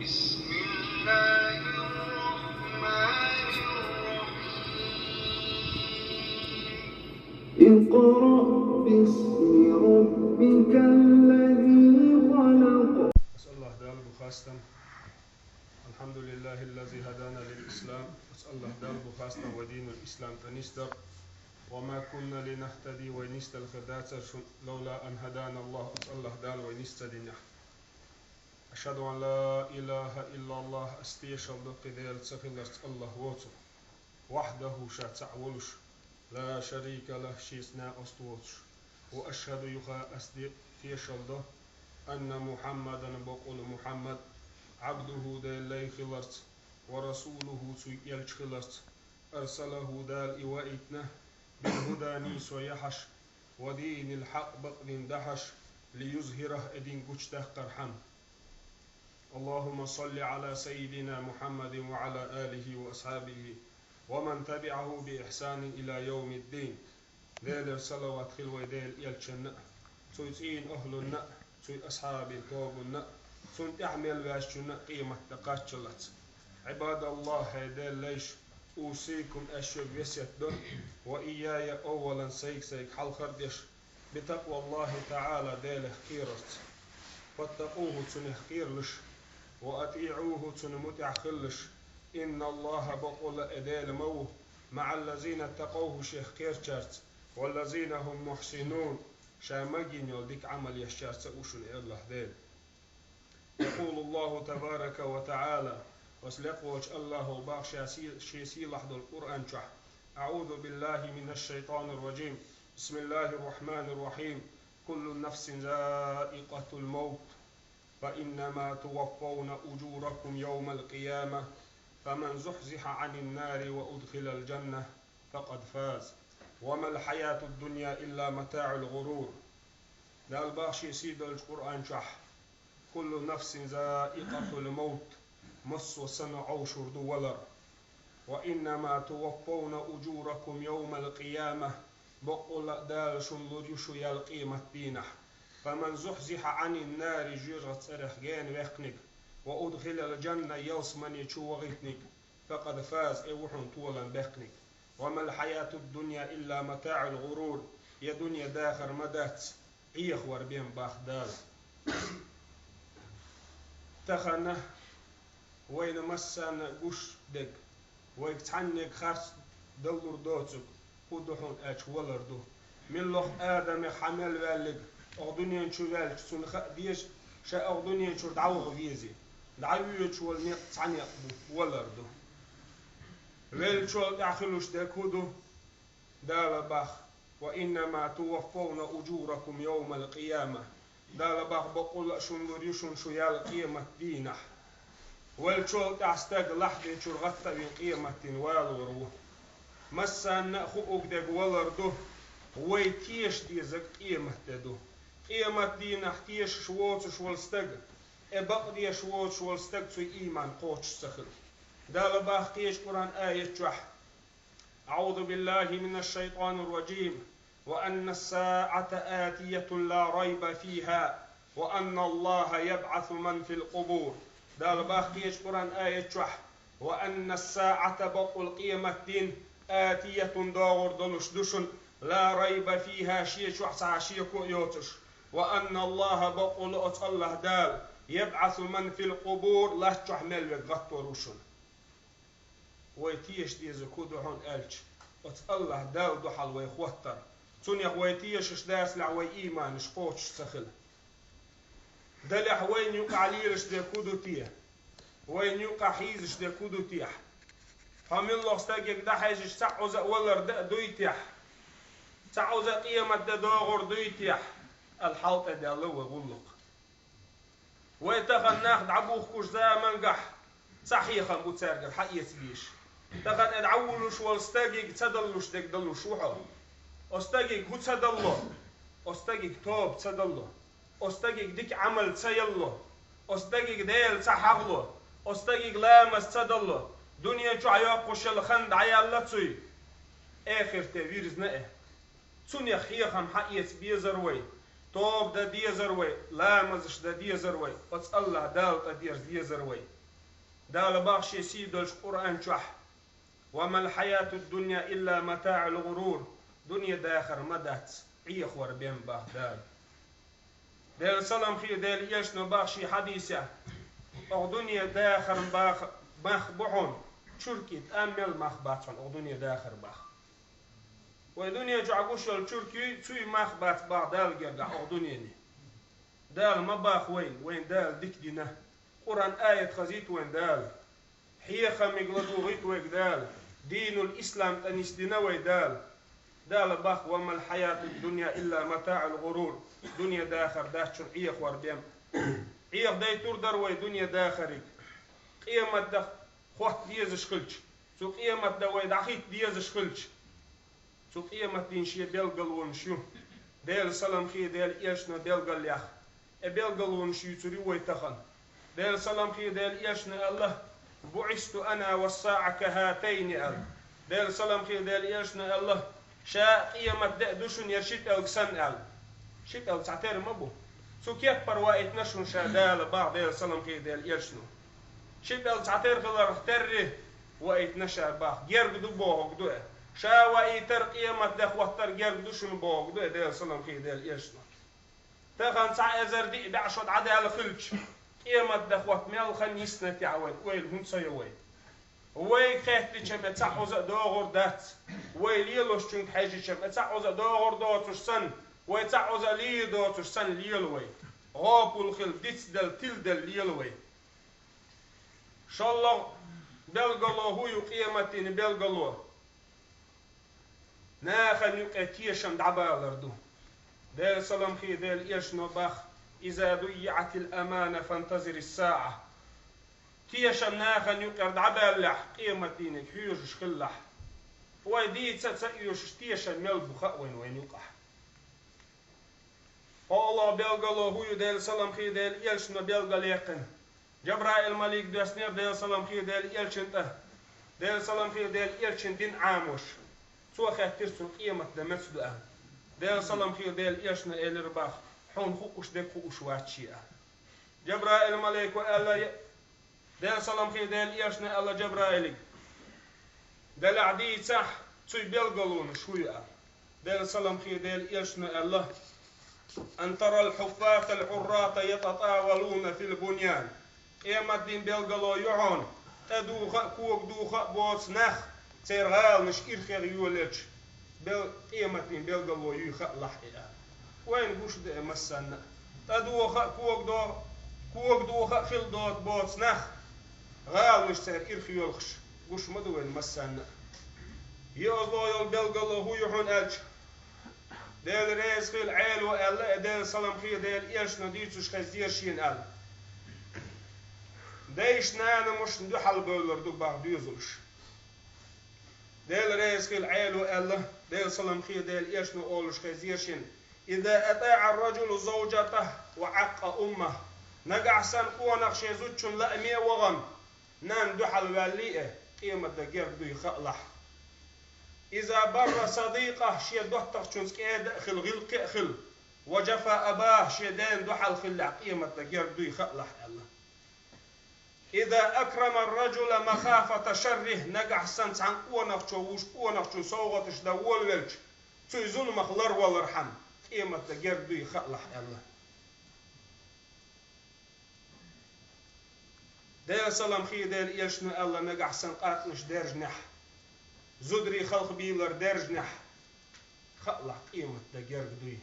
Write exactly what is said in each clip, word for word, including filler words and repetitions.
بسم الله الرحمن الرحيم. اقرأ باسم ربك الذي خلق. أسأل الله تعالى بخاصة. الحمد لله الذي هدانا للإسلام. أسأل الله تعالى بخاصة ودين الإسلام تنستر. وما كنا لنهتدي ونستلخداتر لولا أن هدانا الله. أسأل الله تعالى ونستدنح. أشهد أن لا إله إلا الله. Ас тешал ду кхы Дела ца хиларца, АллахӀ воцу. وحده, ша цхьаъ волуш. لا شريك له, шеца накъост воцуш. وأشهد, юха ас де-, тешал до, أن محمدا, бакъволу Мухьаммад, عبده, Делан лай хиларца, ورسوله, цуьнан элча хиларца, أرسله, Дала и ваийтина, بالهدى, нийсо яхьаш, ودين الحق, бакъдин дахьаш, ليظهره, и дин гучудаккхархьама. اللهم صل على سيدنا محمد وعلى آله وأصحابه ومن تبعه بإحسان إلى يوم الدين. Делера салават хила вай Делан элчанна а, цуьнан цӀийнан охӀлунна а, цуьнан асхьабийн тобанна а, цунна тӀаьхьа мел ваьшначунна а къематде кхаччалц. عباد الله, хӀей Делан лайш, أوصيكم, ас шуьга весет до, وإياي أولا, сайга-сайга хьалхара деш, بتقوى الله تعالى, Делах кхерарца. فاتقوه, цунах кхералаш, وأطيعوه, цунна мутӀахь хилалаш. إن الله, бакъволу а Дела ма ву, مع الذين اتقوا, шех кхерачаьрца, والذين هم محسنون, ша магийна йолу дика Ӏамал ешчаьрца а ву шуна, аьлла Дела. يقول الله تبارك وتعالى, оцу лекха волчу АллахӀа боху ша се-, шен сийлахь долу Къуръан чохь: أعوذ بالله من الشيطان الرجيم. بسم الله الرحمن الرحيم. كل نفس ذائقة الموت. فإنما توفون أجوركم يوم القيامة. فمن زحزح عن النار وأدخل الجنة فقد فاز. وما الحياة الدنيا إلا متاع الغرور. Дала боху шен сий долчу Къуръан чохь: كل نفس ذائقة الموت, массо а санна Ӏовшур ду валар. وإنما توفون أجوركم يوم القيامة, бакъволу а Дала шуна лур ю шу ял къемат дийнахь. فمن زحزح عن النار, жоьжахатин цӀарах гена ваьккхинарг, وأدخل الجنة, ялсамани чу вахийтинарг, فقد فاز, и ву хьуна толам баьккхинарг. وما الحياة الدنيا إلا متاع الغرور, я дуьне дахар ма дац, Ӏехавар бен боху Дала. Тахана вайна массарна а гуш дерг, вайга цхьаннега харц даллур доцург хӀун ду хьуна аьлча, валар ду. Муьлхха а адамех хьан мел ваьллиг, оха дуьнен чу ваьлча, цунна хаа деза, ша оха дуьнен чуьра дӀаваха везий. ДӀавоьдуш волу некъ цхьа некъ бу, валар ду. Веллачул тӀаьхьа хуьлуш дерг хӀун ду? Дала боху: وإنما توفون أجوركم يوم القيامة. Дала боху, бакъволу а шуна лур ю шуна шу ял къемат дийнахь. Веллачул тӀаьхьа стаг лахьди чуьра гӀатта а вина къемат дийнахь валор ву. Массарна а хууг дерг валар ду, вай теша дезарг къемат де ду. Къемат дийнахь тешаш воцуш волу стаг, э, бакъдеш воцуш волу стаг цуьнан ийман кхочуш ца хила. Дала боху кхечу Къуръан аят чохь: أعوذ بالله من الشيطان الرجيم. وأن الساعة آتية لا ريب فيها وأن الله يبعث من في القبور. Дала боху кхечу Къуръан аят чохь: وأن الساعة, бакъволу къемат дин, آتية, догӀур долуш ду шуна, لا ريب فيها, шен чохь цхьа а шеко а йоцуш, وأن الله, бакъволу оцу АллахӀ Дала, يبعث من في القبور, латта чохь мел верг гӀаттор ву шуна. Вай теша дезарг хӀун ду хьуна аьлча, оцу АллахӀ Далла дуьхьал вай хӀоттар. Цунах вай тешаш дацахь, вай ийманаш кхочуш ца хила. Делахь вайна юкъахь лелаш дерг хӀун ду те? Вайна юкъахь хьийзаш дерг хӀун ду техьа? Хьо муьлхха стагега дӀахьаьжча, цхьа Ӏуза а валар дан а дуй техьа? Цхьа Ӏуза а къемат де догӀур дуй техьа? Аьлла, хьал тӀе даьлла вай гӀуллакх. Вай тахана нах дӀабухкуш замангахь цхьа хьехам бу цаьргара хьаэца безаш. Тахана и дӀавуллуш волу стагига ца даллуш дерг далуш ву хьо. Оцу стагига хӀун ца далло? Оцу стагига тоба ца далло. Оцу стагига дика Ӏамал ца ялло. Оцу стагига Дела ца хьахало. Оцу стагига ламаз ца далло. Дуьнен чохь йоккхуш йолу хан дӀаяьлла цуьнан. Эхарте вирзина и. Цунах хьехам хьаэца безара вай. Тоба дан дезар вай, ламазаш дан дезар вай, оцу АллахӀ Дала тӀедерза дезар вай. Дала боху шен сий долчу Къуръан чохь: «Ва мал хьаяту дунья илла матаӀул гӀурур». Дуьне дахар ма дац, Ӏехор бен боху Дала. Делан салам хуьлда Делан элчано боху шен хьадисехь: «Оха дуьне дахар баха мах бу хьуна, чуркий тӀам мел мах бац хьуна оха дуьне дахар баха». Вай дуьне чохь гуш йолу чуркий, цуьнан мах бац боху Далла гергахь оха дуьненахь. Дала ма баха вайна, вайна Дала дика дина. Къуръан аят хазийта вайна Дала. Хьехамиг ладугӀийта вайга Дала. Динул ислам тӀе нисдина вай Дала. Дала боху: «Ва мал хьаяту дунья илла матаӀул гӀурур». Дуьне дахар дац хьуна Ӏехор бен. Ӏехадайтур дара вай дуьне дахариг. Къематде хӀотта дезаш хилча, цу къематде вай дӀахӀитта дезаш хилча, цу къематдийнан шен билгалонаш ю. Делан салам хуьлда Делан элчано билгалъяьхна. И билгалонаш юьйцур ю вай тахана. Делан салам хуьлда Делан элчано аьлла: «БуӀисту ана ва ссаӀа кахӀатайни», аьлла. Делан салам хуьлда Делан элчано аьлла: «Ша къематде а ду шуна яра ши пӀелг санна», аьлла. Ши пӀелг цхьатера ма бу. Цу кеппара ваийтина шуна ша Дала боху Делан салам хуьлда Делан элчано. Ши пӀелг цхьатера хиларх терра ваийтина ша боху, герга ду бохург ду и. Ша ваийтар, къематде хӀоттар герга ду шуна бохург ду и, Делан салам хуьлда Делан элчано. Тахана цхьа эзар диъ бӀе шо дӀадаьлла хилча, къематде хӀотта мел хан йисна тӀехь вайн ойла хӀунда ца йо вай? Вайга хаьттича ма цхьа оза а догӀур дац. Вай лелошчуьнга хьаьжча ма цхьа оза а догӀур доцуш санна, вай цхьа оза а лийр доцуш санна лела вай. ГӀопал хила, дицделла, тиладелла лела вай. ШоллагӀа билгало хӀун ю, къематдийнан билгало? Нахана юкъе тешам дӀабалар ду. Делан салам хуьлда Делан элчано боху: «Иза дуййиӀатил амана фантазирис саӀа». Тешам нахана юкъера дӀабаьллехь, къематдийниг хьоьжуш хилалахь. Вай дийца а ца оьшуш тешам мел бу хаьа вайна вайна юкъахь. ХӀоллакъа билгало хӀун ю, Делан салам хуьлда Делан элчано билгалъяьккхина? Джабраил малик доьссинера Делан салам хуьлда Делан элчанна тӀе. Делан салам хуьлда Делан элчанна дин Ӏамош. Цо хаьттира цунна къематде меца ду аьлла. Делан салам хуьлда Делан элчано элира боху: «Хьуна хууш дерг хууш вац шен», аьлла. Джабраил малико аьлла, Делан салам хуьлда Делан элчано аьлла Джабраилига: «Делахь дийцахь, цуьнан билгалонаш хӀун ю», аьлла. Делан салам хуьлда Делан элчано аьлла: «Ан тарал хӀуффатал Ӏуррата ятатӀавалуна фил буньян». Къематдийнан билгало ю хьуна, тӀедуха а, когадуха а боцу нах, церан гӀаланаш ирхех йолаелча, бел-, къематдийнан билгало юй хаалахь и аьлла. Вайна гуш ду и массанна а. ТӀедуха а, когадо-, когадуха а хила доцу боцу нах, гӀаланаш церан ирхъйоьлхуш, гуш ма ду вайна массанна а. Йоазло йолу билгало хӀун ю хьуна аьлча, Дела реза хуьлда Ӏело аьлла, и Делан салам хуьлда Делан элчано дуьйцуш хезнера шена аьлла. Дайшна-нанамашна дуьхьал бевллар ду боху доьзалш. Дела реза хуьлда Ӏело аьлла, Делан салам хуьлда Делан элчано олуш хезнера шена: «Иза атӀаӀа ар-раджулу завджатаху ва Ӏаккъа уммаху». Нагахь санна къонах шен зудчунна лааме а вахана, нанна дуьхьал ваьллий а, къематде герга дуй хаалахь. «Иза барра садикъаху», шен доттагӀчунца кӀеда а хила, гӀиллакхе а хила, «ва джафа абаху», шен дена дуьхьал хиллехь, къематде герга дуй хаалахь аьлла. «Иза акрама ар-раджула махафата шарриху», нагахь санна цхьана къонахчо вуьйш къонахчунна совгӀаташ дан волавелча, цуьнан зуламах ларвалархьама, къематде герга дуй хаалахь аьлла. Делан салам хуьлда Делан элчано аьлла, нагахь санна къаьркъанаш даьржинехь, зударий халхабийлар даьржинехь, хаалахь къематде герга дуй.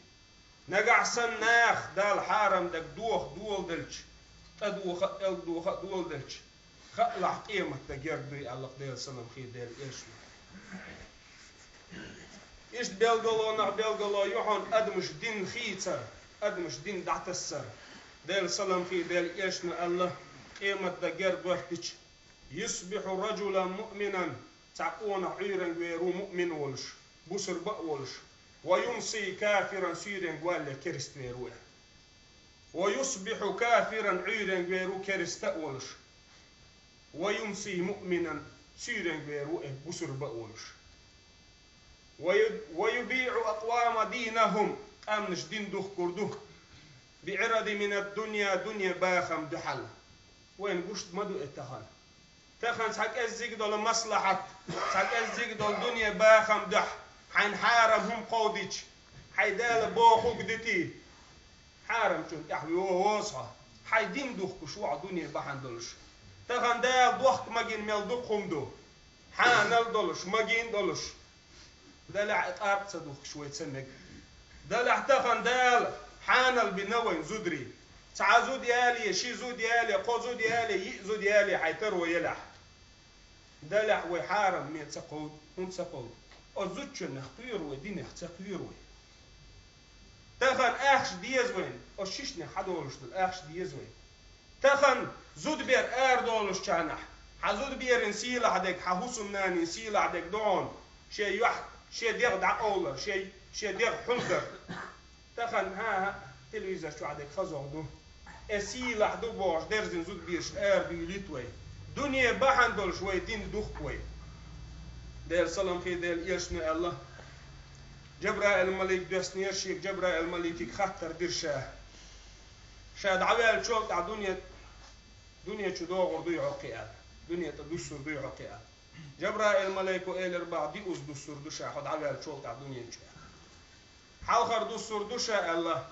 Нагахь санна наха Далла хьарам дерг доха доладелча, тӀедоха а, кӀелгдоха а доладелча, хаалахь къематде герга дуй аьлла-кх Делан салам хуьлда Делан элчано. Иштта билгалонах билгало ю хьуна адамаш дин хийцар, адамаш дин дӀатассар. Делан салам хуьлда Делан элчано аьлла, къематде герга гӀоьртича: «Юсбиху раджулан муъминан», цхьа къонах Ӏуьйранга вер ву муъмин волуш, бусурба а волуш, «ва юмси кафиран», суьйренга валале керста вер ву аьлла. «Ва юсбиху кафиран», Ӏуьйренга вер ву керста а волуш. «Ва юмси муъминан», суьйренга вер ву и бусурба а волуш. «Ва ю-, ва юбиъу акъваму дийнахум», Амнаш дин духкур ду. БиӀирадин мина дунья, дунен бахам дуьхьал. Вайна гуш ма ду и тахан. Тахан цхьа кӀеззиг долу маслахьат, цхьа кӀеззиг долу дунен бахам дуьхьа, хьайна хьарам хӀума кховдича, хьайн Дала бохург дитий, хьарамчун тӀехь вуьйцу хьо. Хьайн дин духкуш ву хьо дуне бахьана долуш. Тахан Дала дохка магийна мел дукха хӀума ду. Хьанал долуш, магийна долуш. Делахь и къаркъа ца духкуш вай ца мега. Делахь тахан Дала хьанал бина вайн зударий. Цхьа зуда яле, ши зуда яле, кхо зуда яле, йиъ зуда яле, хьайн таро елахь. Делахь вай хьарам ме ца кховда, хӀунда ца кховда? Оцу зудчунах кхоьру вай, динах ца кхоьру вай. Тахан ахча деза вайна, оцу шишнех хьадолуш долу ахча деза вайна. Тахан зудабер арадолуш чахьанахь, хьан зудаберан сийлахь дерг, хьан хӀусамнанин сийлахь дерг ду хьуна, шен юьхь, шен дегӀ дӀакъовлар, шен, шен дегӀ хьулдар. Тахан, хӀан-хӀа, телевизор чохь дерг хазох ду. Э сийлахь ду бохуш, дерзина зудабераш арадуьйлуьйту вай. Дуне бахьана долуш вай дин духку вай. Делан салам хи Делан элчано аьлла: Джабраил-малик доьссинера шега, Джабраил-маликига хаттар дира ша. Ша дӀаваьллачул тӀаьхьа дуне, дуне чу догӀур дуй хьо кхин аьлла. Дуне тӀе дуссур дуй хьо кхин аьлла. Джабраил-малико элира бах: диъазза дуссур ду ша хьо дӀаваьллачул тӀаьхьа дуне чу аьлла. Хьалхара дуссур ду ша аьлла: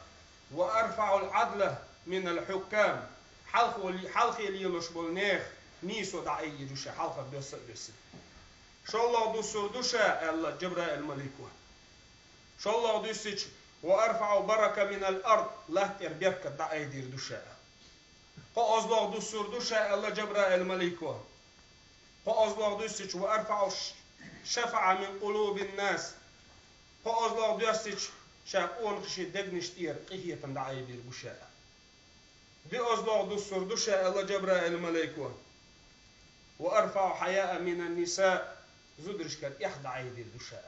ва арфаӀул Ӏадла минал хьуккам. Хьалхо-, хьалхе лелош болу нехан нийсо дӀаайъийр ю ша, хьалхара доьсса а доьссина. ШоллагӀа дуссур ду ша аьлла Джабраил-малико. ШоллагӀа дуьссича: ва арфаӀу барака минал ард, латта тӀера беркат дӀаайдийр ду ша. КхоазлагӀа дуссур ду ша аьлла Джабраил-малико. КхоазлагӀа дуьссича: ва арфаӀу ш-, шафаӀа мин къулубин нас. КхоазлагӀа доьссича, ша къонахашин дегнаш тӀера къинхетам дӀаайбийр бу ша. ДиъазлагӀа дуссур ду ша аьлла Джабраил-малико. Ва арфаӀу хьаяа минан ниса, зударшкара эхь дӀаайдийр ду ша.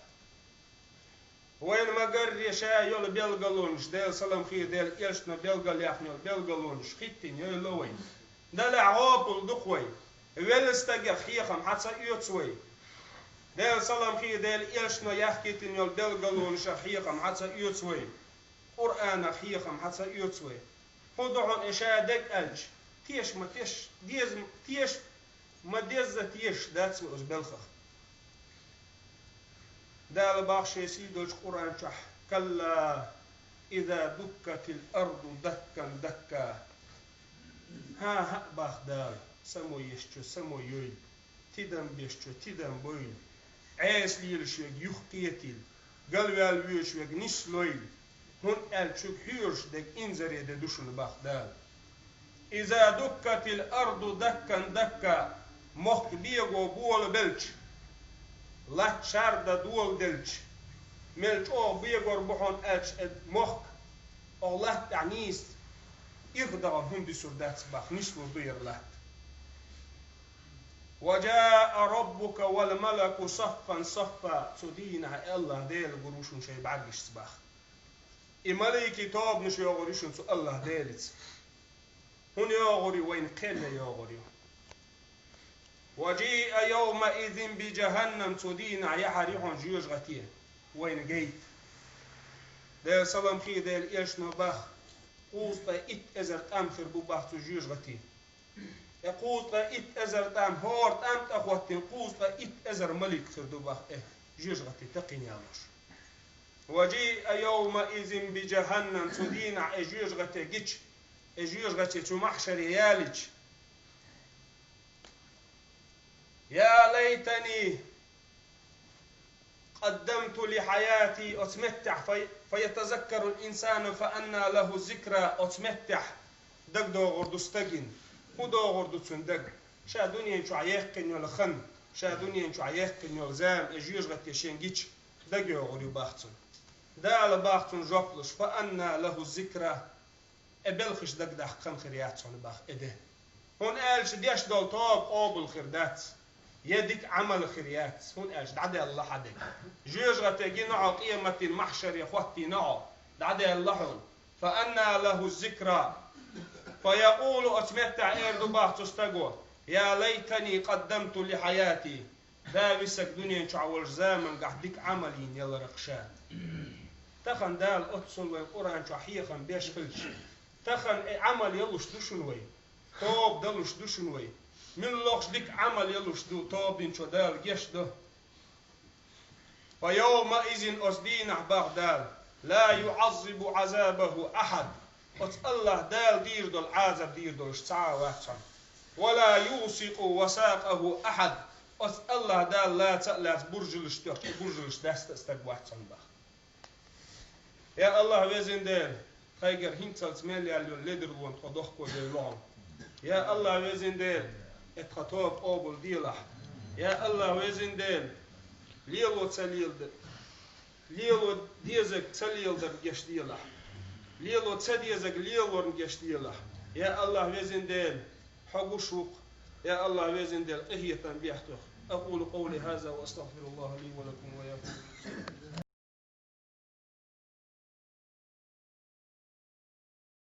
Вайна ма-гарра ша йолу белгалонаш, Делан салам хи Делан элчано белгалъяьхна йолу белгалонаш хӀиттийна йойла вай. Делахь гӀопал ду-кх вай. Велла стагах хьехам хьан ца оьцу вай. Делан салам хи Делан элчано яхкийтина йолу белгалонашах хьехам хьан ца оьцу вай. Къуръанах хьехам хьан ца оьцу вай. ХӀун ду хьуна и ша дерг аьлча, теша ма теш, деза ма теша, ма дезза тешаш дац вай оцу белхах. Дала бах шен сий долчу Къуръан чохь: «Калла, иза дуккатил арду даккан дакка». ХӀан-хӀа, бах Дала, само еш чу само йойла, тидам беш чу тидам бойла, Ӏеса лелаш верг юхакхетийла, галваьлла воьдуш верг нислойла, хӀунда аьлча шуьга хьоьжуш дерг инзаре де ду шуна, бах Дала. «Иза дуккатил арду даккан дакка», мохк бего болабелча, латта шардан доладелча, мел чӀогӀа бегор бу хьуна аьлча и мохк, оха латта тӀехь нийса ирх дахана хӀума дуьсур дац, бах, нислур ду яра латта. «Ва джаа раббука вал малаку саффан саффа», цу дийнахь Аллах Дела гур ву шуна шайн бӀаьргашца, бах. И маликийн тобанаш йогӀур ю шуна цу Аллах Делаца. ХӀунда йогӀур ю, вайна кхел ян йогӀур ю. «Ва джиа йовмаизин би джаханнам», цу дийнахь яхьар ю хьуна жоьжахате, вайна гайта. Делан салам хи Делан элчано бах, кхузткъе итт эзар тӀам хир бу, бах, цу жоьжахате. Э, кхузткъе итт эзар тӀам, хӀора тӀам тӀе хӀоттийна кхузткъе итт эзар малик хир ду, бах, э, жоьжахате такхийна ялош. «Ва джиа йовмаизин би джаханнам», цу дийнахь э жоьжахате гича, э жоьжахате цу махьшаре ялича: «Я лайтани къаддамту ли хьаяти», оцу меттехь, «фа-, фаятазаккарул инсану фа анна лаху зикра», оцу меттехь дагадогӀур ду стагана. ХӀун догӀур ду цуьнан дага? Ша дуьнен чохь яьккхина йолу хан, ша дуьнен чохь яьккхина йолу зама, э жоьжахате шен гича, дагайогӀур ю, бах, цуьнан. Дала, бах, цунна жоп луш: «Фа анна лаху зикра». Э белхаш дагадаккха хан хир яц хьуна, бах, э де. ХӀунда аьлча деш долу тоба къобал хир дац, я дика Ӏамал хир яц, хӀунда аьлча дӀадаьлла хьан дерг. Жоьжахате гина хьо, къематдийнан махьшаре хӀоттийна хьо, дӀадаьлла хьуна. «Фа анна лаху зикра». Фа якъулу, оцу меттехь эр ду, бах, цу стаго: «Я лайтани къаддамту ли хьаяти». Да висаг дуьнен чохь волчу замангахь дика Ӏамал йина яларах ша. Тахан Дала оццул вайн Къуръан чохь хьехам беш хилча, тахан и Ӏамал ялуш ду шуна вай, тоба далуш ду шуна вай. Муьлххачу дика Ӏамал ялуш ду, тоба динчо Дала геч до. Фа йовма изин, оцу дийнахь боху Дала, ла юӀаззибу Ӏазабаху ахьад. Оцу АллахӀ Дала дийр долу Ӏазап дийр долуш цхьа а вац цхьана. Ва ла юсикъу васакъаху ахьад. Оцу АллахӀ Дала лаца а лаьцна буржалш тоьхча, буржалш даста а стаг вац цхьана боху. Я АллахӀ, везан Дела, тхайгара хӀинцалц мел яьлла йолу ледарлонан тхо дохко дойла хьуна. Я АллахӀ, везан Дела, и тхан тоба къобал делахь. Я АллахӀ, везан Дела, лело ца леладар, лело дезарг ца леладар геч делахь. Лело ца дезарг лелорна геч делахь. Я АллахӀ, везан Дела, хьо гуш ву-кх. Я АллахӀ, везан Дела, къинхетам бехьа тхох. أقول قولي هذا وأستغفر الله لي ولكم ويا